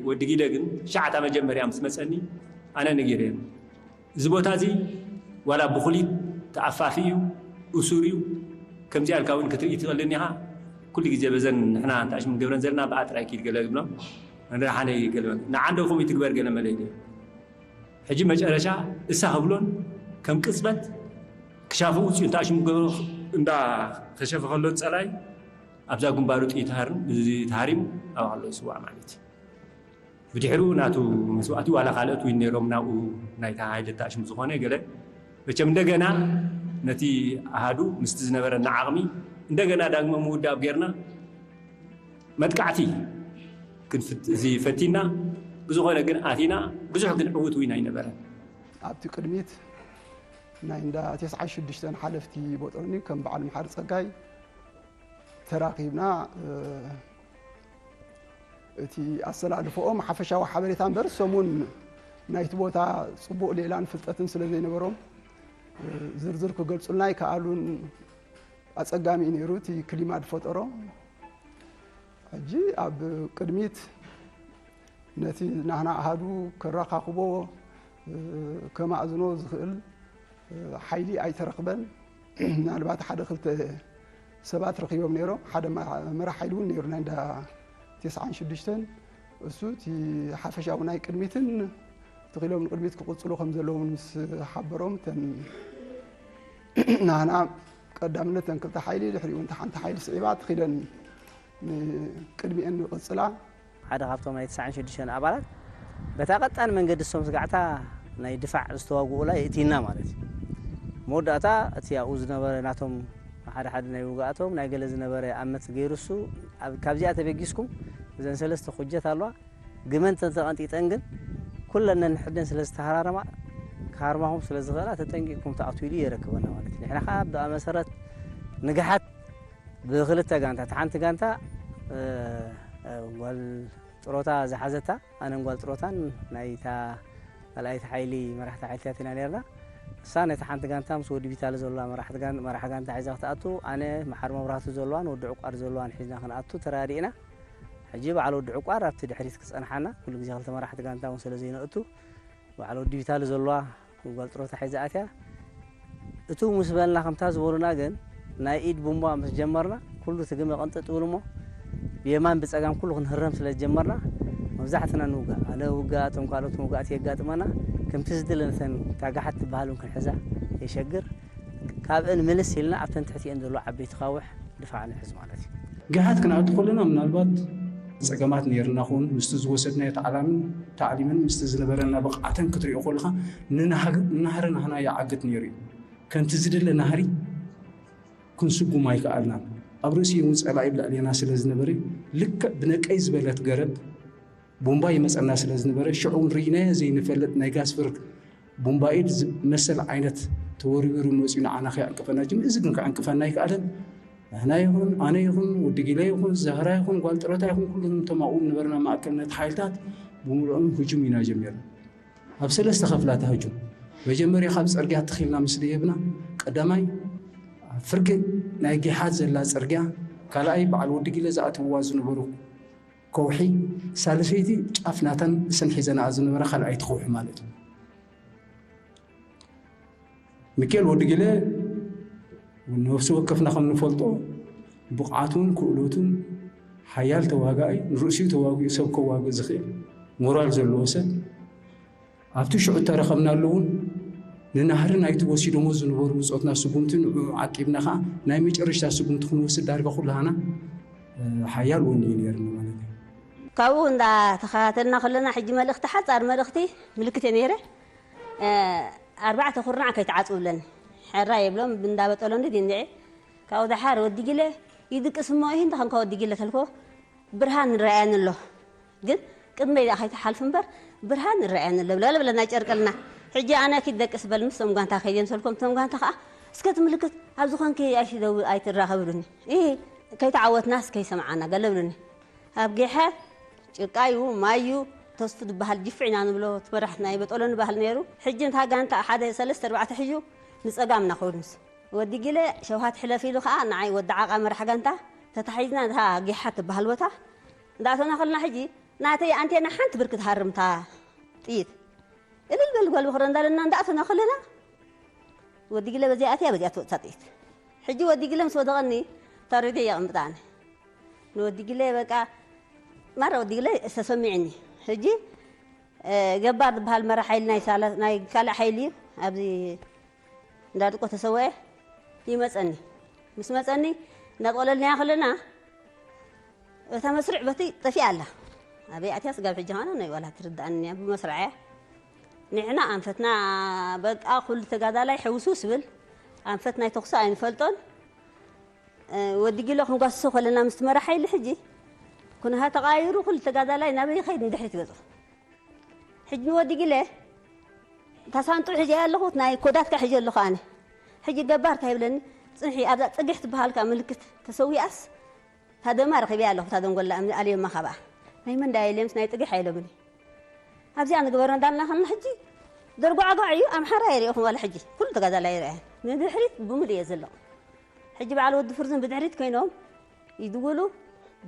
ወዲ ጊደ ግን ሻዕታ መጀመርያ ምስ መፀኒ ኣነ ነጊረ እዚ ቦታ እዚ ዋላ ብኹሊት ተኣፋፊ እዩ፣ እሱር እዩ። ከምዚኣ ኢልካ እውን ክትርኢ ትኽእልን ኢኻ። ኩሉ ግዜ በዘን ንሕና እንተኣሽሙ ገብረን ዘለና ብኣ ጥራይ ኪድ ገለ ይብሎም። ንደሓነ ይገልበን ንዓንዶ ከምኡ ትግበር ገለ መለ ኢለ ሕጂ መጨረሻ እሳ ክብሎን ከም ቅፅበት ክሻፉ ውፅኡ እንተኣሽሙ ገብረ እንዳ ከሸፈ ከሎ ፀላይ ኣብዛ ግንባሩ ጥይት ሃርም እዚ ተሃሪሙ ኣብ ኣሎ ይስዋዕ ማለት እዩ። ብድሕሪኡ ናቱ መስዋእቲ ዋላ ካልኦት ዊን ነይሮም ናብኡ ናይታ ሃይለ ተኣሽሙ ዝኾነ ገለ መቸም እንደገና ነቲ ኣሃዱ ምስቲ ዝነበረና ዓቕሚ እንደገና ዳግመ ምውዳብ ጌርና መጥቃዕቲ ክንፍት- እዚ ፈቲና ብዝኾነ ግን ኣቲና ብዙሕ ግን ዕውት ዊን ኣይነበረን። ኣብቲ ቅድሚት ናይ እንዳ ተስዓን ሽዱሽተን ሓለፍቲ ቦጦኒ ከም በዓል መሓሪ ጸጋይ ተራኺብና እቲ ኣሰላልፎኦም ሓፈሻዊ ሓበሬታ እምበር ሰሙን ናይቲ ቦታ ጽቡቕ ሌላን ፍልጠትን ስለ ዘይነበሮም ዝርዝር ክገልጹልና ኣይከኣሉን። ኣጸጋሚ እዩ ነይሩ እቲ ክሊማ ዝፈጠሮ። ሕጂ ኣብ ቅድሚት ነቲ ናህና ኣሃዱ ከረኻኽቦ ከማእዝኖ ዝኽእል ሓይሊ ኣይተረኽበን። ምናልባት ሓደ ክልተ ሰባት ረኺቦም ነይሮም። ሓደ መራሕ ሓይሊ እውን ነይሩ ናይ እንዳ ተስዓን ሽዱሽተን እሱ እቲ ሓፈሻዊ ናይ ቅድሚትን ትኺሎም ንቅድሚት ክቕፅሉ ከም ዘለዎም ምስ ሓበሮም እተን ናህና ቀዳምነት እተን ክልተ ሓይሊ ድሕሪኡ እንተ ሓንቲ ሓይሊ ስዒባ ትኺለን ንቅድሚኤን ንቕፅላ። ሓደ ካብቶም ናይ ተስዓን ሽዱሽተን ኣባላት በታ ቀጣን መንገዲ እሶም ስጋዕታ ናይ ድፋዕ ዝተዋግኡላ የእቲና ማለት እዩ። መወዳእታ እቲ ኣብኡ ዝነበረ ናቶም ሓደ ሓደ ናይ ውግኣቶም ናይ ገለ ዝነበረ ኣመት ገይሩ እሱ ካብዚኣ ተበጊስኩም እዘን ሰለስተ ኩጀት ኣለዋ ግመን ተቐንጢጠን ግን ኩለን ነንሕደን ስለ ዝተሃራረማ ክሃርማኹም ስለ ዝኽእላ ተጠንቂቕኩም ተኣትዉ ኢሉ የረክበና ማለት እዩ። ንሕና ከዓ ብኣ መሰረት ንግሓት ብክልተ ጋንታ እታ ሓንቲ ጋንታ ጓል ጥሮታ ዝሓዘታ ኣነን ጓል ጥሮታን ናይታ ካልኣይቲ ሓይሊ መራሕቲ ሓይልታት ኢና ነርና። እሳ ነቲ ሓንቲ ጋንታ ምስ ወዲ ቢታለ ዘለዋ መራሕቲ ጋን-፣ መራሒ ጋንታ ሒዛ ክትኣቱ፣ ኣነ መሓር መብራህቱ ዘለዋን ወዲ ዕቋር ዘለዋን ሒዝና ክንኣቱ ተራዲእና። ሕጂ በዓል ወዲ ዕቋር ኣብቲ ድሕሪት ክጸንሓና፣ ኩሉ ግዜ ክልተ መራሕቲ ጋንታ እውን ስለ ዘይነእቱ፣ በዓል ወዲ ቢታለ ዘለዋ ጓል ጥሮታ ሒዛ ኣትያ። እቱ ምስ በልና ከምታ ዝበሉና ግን ናይ ኢድ ቡምባ ምስ ጀመርና፣ ኩሉ እቲ ግመ ቅንጥጥ ይብል እሞ ብየማን ብጸጋም ኩሉ ክንህረም ስለ ዝጀመርና፣ መብዛሕትና ንውጋእ። ኣነ ውጋእ፣ እቶም ካልኦት መውጋእቲ የጋጥመና። ከምቲ ዝድለ ነተን እታ ጋሓት ትበሃል እውን ክንሕዛ የሸግር። ካብአን ምልስ ኢልና ኣብተን ትሕቲአን ዘሎ ዓበይቲ ካውሕ ድፋዕ ንሕዝ ማለት እዩ። ጋሓት ክንኣቱ ከለና ምናልባት ጸገማት ነይርና ኹን ምስቲ ዝወሰድናዮ ተዓላምን ታዕሊምን ምስቲ ዝነበረና ብቕዓትን ክትሪኦ ከለኻ ንናሃግ-፣ ንናህሪ ናህና ይዓግት ነይሩ እዩ። ከምቲ ዝድለ ናህሪ ክንስጉም ኣይከኣልናን። ኣብ ርእሲ እውን ጸላኢ ኣብ ልዕሌና ስለ ዝነበረ ልክዕ ብነቀይ ዝበለት ገረብ ቡምባ ይመጸና ስለ ዝነበረ ሽዑ እውን ርኢናዮ ዘይንፈልጥ ናይ ጋስፍር ቡምባኢድ ዝመሰል ዓይነት ተወርዊሩ መፂኡ ንዓና ከይዕንቅፈና ጅም እዚ ግን ክዕንቅፈና ኣይከኣለን። ንሕና ይኹን ኣነ ይኹን ወዲ ጊለ ይኹን ዛህራ ይኹን ጓል ጥረታ ይኹን ኩሉም እቶም ኣብኡ ነበርና ማእከልነት ሓይልታት ብምሉኦም ህጁም ኢና ጀሚርና። ኣብ ሰለስተ ከፍላ ተሃጁም። መጀመርያ ካብ ጽርግያ ተኺልና ምስ ደየብና ቀዳማይ ኣብ ፍርቂ ናይ ጊሓት ዘላ ጽርግያ ካልኣይ በዓል ወዲ ጊለ ዝኣትውዋ ዝነበሩ ከውሒ ሳልሰይቲ ጫፍ ናተን እሰን ሒዘናኣ ዝነበራ ካልኣይቲ ከውሒ ማለት እዩ። ሚካኤል ወዲ ጊለ ነፍሲ ወከፍና ከም ንፈልጦ ብቕዓቱን ክእለቱን ሓያል ተዋጋኣይ ንርእሲኡ ተዋጊኡ ሰብ ከዋግእ ዝኽእል ሞራል ዘለዎ ሰብ ኣብቲ ሽዑ እተረኸብናሉ እውን ንናህሪ ናይቲ ወሲዶሞ ዝነበሩ ብጾትና ስጉምቲ ንዕኡ ዓቂብና ኸዓ ናይ መጨረሽታ ስጉምቲ ክንወስድ ዳርጋ ኩላህና ሓያል ወኒ እዩ ነይርና ማለት እዩ። ካብኡ እንዳተኸታተልና ከለና ሕጂ መልእኽቲ ሓፃር መልእኽቲ ምልክት እየ ነይረ። ኣርባዕተ ኩርናዕ ከይትዓፅው ብለኒ ሕራ የብሎም እንዳበጠሎኒ ድንድዒ ካብኡ ደሓር ወዲ ጊለ ይድቅስ እሞ ይህ እንተኸንካ ወዲ ጊለ ተልኮ ብርሃን ንረኣየኒ ኣሎ ግን ቅድመይ ደኣ ከይትሓልፍ እምበር ብርሃን ንረኣየኒ ኣሎ ብለለ ብለና ጨርቀልና ሕጂ ኣነ ኪድ ደቅስ በል ምስ ቶም ጓንታ ከይደ ምሰልኩም ቶም ጓንታ ከዓ እስከ ትምልክት ኣብ ዝኾንኪ ኣይሽደው ኣይትራኸብሉኒ እ ከይተዓወትናስ ከይሰምዓና ገለ ብሉኒ ኣብ ጌሐ ጭቃዩ ማዩ ተስፉ ዝበሃል ጅፍዕ ኢና ንብሎ እቲ መራሕትና ይበጠሎ ንባህል ነይሩ ሕጂ እንታ ጋንታ ሓደ ሰለስተ ኣርባዕተ ሕዩ ንፀጋም እናኸውድንስ ወዲ ጊለ ሸውሃት ሕለፍ ኢሉ ከዓ ንዓይ ወዲ ዓቃ መራሕ ጋንታ ተታሒዝና እታ ጊሓ ትበሃል ቦታ እንዳእተና ከለና ሕጂ ናተይ ኣንቴና ሓንቲ ብርኪ ትሃርምታ ጥይት እልል በል ጓል በኽረ እንዳለና እንዳእተና ከለና ወዲ ጊለ በዚኣ ኣትያ በዚኣ ትወፅታ ጥይት ሕጂ ወዲ ጊለ ምስ ወደቐኒ ታሪደ የቐምጣኒ ንወዲ ጊለ በቃ ማራ ወዲ ጊለ ተሰሚዕኒ ሕጂ ገባር ዝበሃል መራ ሓይሊ ናይ ካልእ ሓይሊ እዩ ኣብዚ እንዳድቆ ተሰወአ ይመፀኒ ምስ መፀኒ እናጠቕለልናያ ከለና እታ መስርዕ በቲ ጠፊኣ ኣላ ኣበይ ኣትያ ስጋብ ሕጂ ኸና ናይ ዋላ ትርዳእኒ እያ ብመስርዓ እያ ንሕና ኣንፈትና በቃ ኩሉ ተጋዳላይ ሕውስውስ ብል ኣንፈት ናይ ተኹሲ ኣይንፈልጦን ወዲ ጊሎ ክንጓስሶ ከለና ምስ ትመራ ሓይሊ ሕጂ ኩነታ ተቓይሩ ኩሉ ተጋዳላይ ናበይ ይኸይድ ንድሕሪት ገፁ ሕጂ ንወዲ ጊለ ታሳንጡ ሕጂ ኣለኹ ናይ ኮዳትካ ሕጂ ኣለኹ ኣነ ሕጂ ገባር እንታይ ይብለኒ ፅንሒ ኣብዛ ፅግሕ ትበሃልካ ምልክት ተሰዊኣስ ታደማ ረኺበያ ኣለኹ ታደንጎላ እምኒ ኣልዮማ ካብኣ ናይ መን ዳየልዮምስ ናይ ፅግሕ ኣይሎምኒ ኣብዚኣ ንግበሮ እንዳልና ከና ሕጂ ደርጓዕጓዕ እዩ ኣምሓራ የሪኦኹም ዋላ ሕጂ ኩሉ ተጋዳላ ይርአያ ንድሕሪት ብምሉ እየ ዘለኹ ሕጂ በዓል ወዲ ፍርዝን ብድሕሪት ኮይኖም ይድውሉ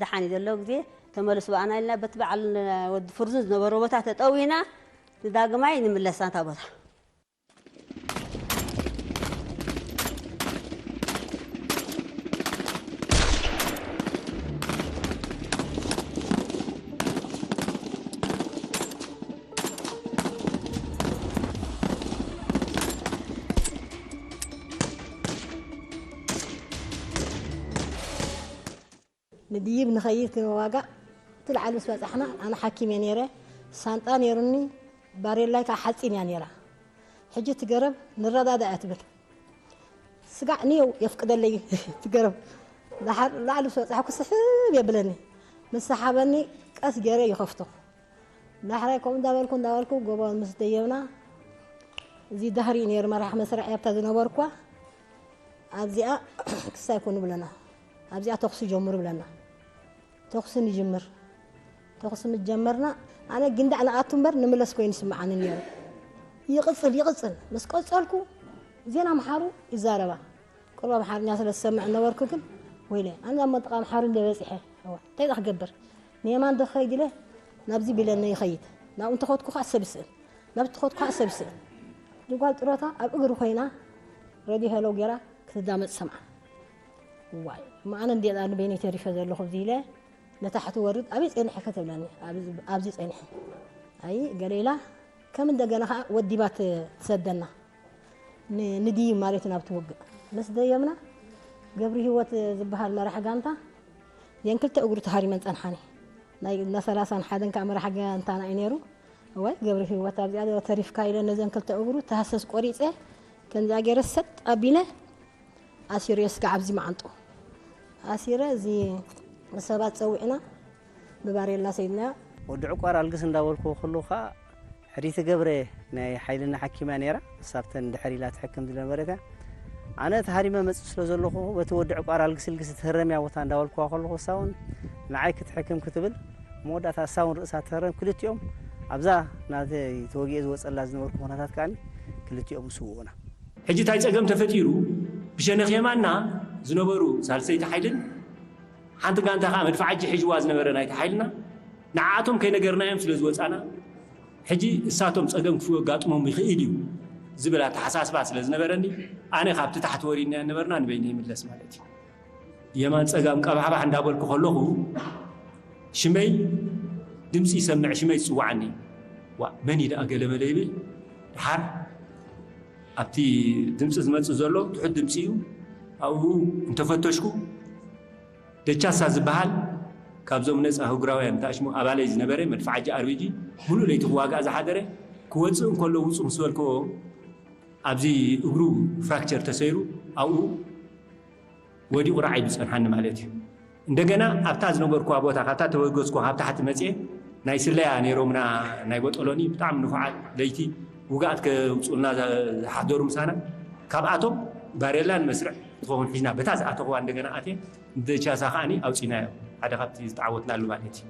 ደሓን እዩ ዘሎ ግዜ ተመልሱ በኣና ኢልና በቲ በዓል ወዲ ፍርዝን ዝነበሮ ቦታ ተጠዊና ንዳግማይ ንምለስ ናታ ቦታ ንድይብ ንኸይድ ክንዋጋእ እቲ ላዕሊ ምስ በጻሕና ኣነ ሓኪም እየ ነይረ ሳንጣ ነይሩኒ ባሬላይ ከዓ ሓፂን እያ ነይራ ሕጂ እቲ ገረብ ንረዳዳእ እያ ትብል ስጋዕ ንየው የፍቅደለይ እቲ ገረብ ላዕሊ ምስ በጻሕኩ ስሕብ የብለኒ ምስ ሰሓበኒ ቀስ ገይረ ይኸፍቶ ዳሕራይ ከምኡ እንዳበልኩ እንዳበልኩ ጎቦ ምስ ደየብና እዚ ዳህሪ ነይሩ መራሕ መስርዕ ኣብታ ዝነበርኳ ኣብዚኣ ክሳይ ኩኑ ብለና ኣብዚኣ ተኹሲ ጀምሩ ብለና ተኹሲ ንጅምር ተኹሲ ምስ ጀመርና ኣነ ግንዳዕ ንኣቱ እምበር ንምለስ ኮይኑ ይስምዓኒ ነይሩ ይቕጽል ይቕጽል። ምስ ቀጸልኩ ዜና ኣምሓሩ ይዛረባ። ቁሩብ ኣምሓርኛ ስለ ዝሰምዕ ነበርኩ፣ ግን ወይለ፣ ኣነ ኣብ መንጥቓ ኣምሓሩ እንደ በጺሐ፣ እዋ፣ እንታይ ደኣ ክገብር? ንየማን ዶ ክኸይድ ኢለ ናብዚ ቢለኒ ይኸይድ። ናብኡ እንተኸድኩ ኸኣ ሰብ ይስእን። ናብቲ ተኸድኩ ኸኣ ሰብ ይስእን። እዛ ጓል ጥሮታ ኣብ እግሪ ኮይና ሬድዮ ሄሎ ጌራ ክትዳመጽ ሰምዓ። ዋይ፣ እሞ ኣነ እንድየ ንበይነይ ተሪፈ ዘለኹ ኣብዚ ኢለ ንታሕቲ ወርድ፣ ኣበይ ጸኒሐ ከተብለኒ፣ ኣብዚ፣ ኣብዚ ጸኒሐ። ኣይ፣ ገለ ኢላ፣ ከም እንደገና ኸኣ ወዲባ ት-፣ ትሰደና። ን-፣ ንድይብ ማለት እዩ ናብቲ ውግእ። ምስ ደየምና፣ ገብሪ ህይወት ዝበሃል መራሕ ጋንታ፣ የን ክልተ እግሩ ተሃሪመን ጸንሓኒ። ናይ፣ ናይ ሰላሳን ሓደን ከኣ መራሕ ጋንታና እዩ ነይሩ። እዋይ፣ ገብሪ ህይወት ኣብዚኣ ዶ ተሪፍካ ኢለ ነዘን ክልተ እግሩ ተሃሰስ ቆሪጸ፣ ከምዚኣ ገይረ ሰጥ ኣቢለ፣ ኣሲረዮ ስጋዕ ኣብዚ መዓንጥኡ ኣሲረ፣ እዚ ንሰባት ጸዊዕና ብባሬላ ሰይድናዮ። ወዲ ዕቋር ኣልግስ እንዳበልኩ ከለኹ ኸኣ፣ ሕድይቲ ገብረ ናይ ሓይልና ሓኪም እያ ነይራ። ንሳ ኣብተን ድሕር ኢላ ትሕክም ዝነበረት እያ። ኣነ ተሃሪመ መጽእ ስለ ዘለኹ፣ በቲ ወዲ ዕቋር ኣልግስ ኢልግስ እትህረምያ ቦታ እንዳበልኩዋ ከለኹ፣ እሳ እውን ንዓይ ክትሕክም ክትብል፣ መወዳእታ እሳ እውን ርእሳ ትህረም። ክልቲኦም ኣብዛ ናተይ ተወጊኤ ዝወጸላ ዝነበርኩ ኩነታት ከኣ ክልቲኦም ስውኡና። ሕጂ እንታይ ጸገም ተፈጢሩ? ብሸነኽ የማንና ዝነበሩ ሳልሰይቲ ሓይልን ሓንቲ ጋንታ ከኣ መድፍዓጂ ሒዝዋ ዝነበረ ናይቲ ሓይልና፣ ንዓኣቶም ከይነገርናዮም ስለ ዝወጻና፣ ሕጂ እሳቶም ጸገም ክጋጥሞም ይኽእል እዩ ዝብል ኣተሓሳስባ ስለ ዝነበረኒ፣ ኣነ ካብቲ ታሕቲ ወሪድናዮ ነበርና ንበይነይ ይምለስ ማለት እዩ። የማን ጸጋም ቀባሕባሕ እንዳበልኩ ከለኹ፣ ሽመይ ድምጺ ይሰምዕ፣ ሽመይ ይጽውዓኒ። ዋእ፣ መን እዩ ደኣ ገለመለ ይብል። ደሓር ኣብቲ ድምጺ ዝመጽእ ዘሎ ትሑት ድምጺ እዩ። ኣብኡ እንተፈተሽኩ፣ ደቻሳ ዝበሃል፣ ካብዞም ነጻ ህጉራውያን ተኣሽሙ ኣባለይ ዝነበረ፣ መድፍዓጂ ኣር ቢ ጂ፣ ሙሉእ ለይቲ ክዋጋእ ዝሓደረ፣ ክወጽእ እንከሎ ውጹእ ምስ በልክዎ፣ ኣብዚ እግሩ ፍራክቸር ተሰይሩ፣ ኣብኡ ወዲቑ ራዓይ ዝጸንሓኒ ማለት እዩ። እንደገና ኣብታ ዝነበርኩዋ ቦታ፣ ካብታ ተበገዝኩ፣ ካብ ታሕቲ መጽየ፣ ናይ ስለያ ነይሮምና፣ ናይ ቦጦሎኒ፣ ብጣዕሚ ንፉዓት፣ ለይቲ ውግኣት ከውጽኡልና ዝሓደሩ ምሳና፣ ካብኣቶም ባሬላን መስርዕ ትኸውን ሒዝና፣ በታ ዝኣተኽዋ እንደገና ኣትየ፣ ንደቻሳ ከኣኒ ኣውጺናዮ፣ ሓደ ካብቲ ዝተዓወትናሉ ማለት እዩ።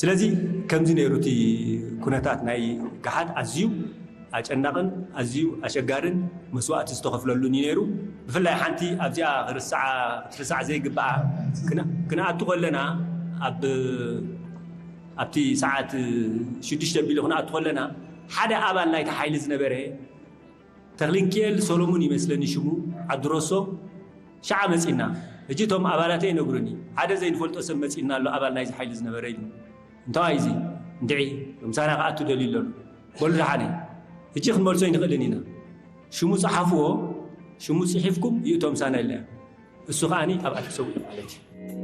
ስለዚ ከምዚ ነይሩ እቲ ኩነታት ናይ ገሓት፣ ኣዝዩ ኣጨናቕን ኣዝዩ ኣሸጋርን መስዋእቲ ዝተኸፍለሉን እዩ ነይሩ። ብፍላይ ሓንቲ ኣብዚኣ ክርስዓ፣ ክትርሳዕ ዘይግብኣ ክና-፣ ክንኣቱ ከለና፣ ኣብ፣ ኣብቲ ሰዓት ሽዱሽተ ቢሉ ክንኣቱ ከለና፣ ሓደ ኣባል ናይቲ ሓይሊ ዝነበረ ተኽሊንኪኤል ሰሎሙን ይመስለኒ ሽሙ፣ ዓዲ ሮሶ፣ ሸዓ መጺና። ሕጂ እቶም ኣባላተይ ይነግሩኒ፣ ሓደ ዘይንፈልጦ ሰብ መጺና ኣሎ፣ ኣባል ናይዚ ሓይሊ ዝነበረ ኢሉ። እንተዋይ እዚ እንድዒ፣ ምሳና ክኣቱ ደልዩ ኣሎ። በሉ ደሓነ፣ ሕጂ ክንመልሶ ኣይንኽእልን ኢና። ሽሙ ጸሓፍዎ፣ ሽሙ ጽሒፍኩም ይእቶ ምሳና ኢልና። እሱ ከኣኒ ኣብኣ ተሰዊኡ ማለት እዩ።